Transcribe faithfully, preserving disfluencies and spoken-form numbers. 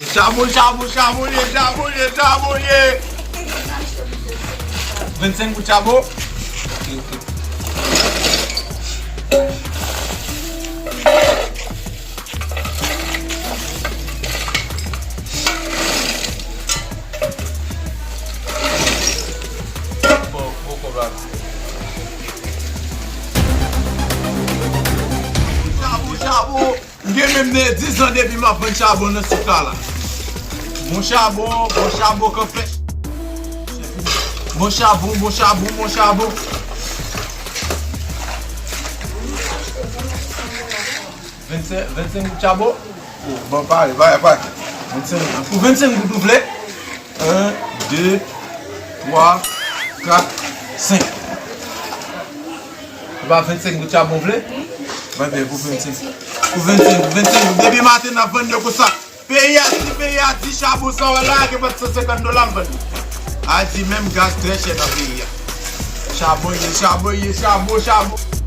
Chabon, chabon, chabon ye, chabon ye, chabon ye. Vennsenk goud chabon. Ok, ok. Bon, bon, bon, bon. Chabon, chabon. M gen menm de diz an depi m ap vann chabon nan sik la la. Bon chabon, bon chabon k ap fèt. Bon chabon, bon chabon, bon chabon. Vennsenk, vennsenk goud chabon? Bon, pare, pare, pare. Vennsenk goud. Pou vennsenk goud ou vle? En, de, twa, kat, senk. Se pa vennsenk goud chabon w vle? Mwen vle pou vennsenk. Pou vennsenk, vennsenk goud. Depi maten n ap vann yo konsa. Peyi a di, peyi a di, chabon sa w wè la, gen pati san senkant dola m vann li. A di menm gaz trè chè nan peyi a. Chabon ye, chabon ye, chabon, chabon.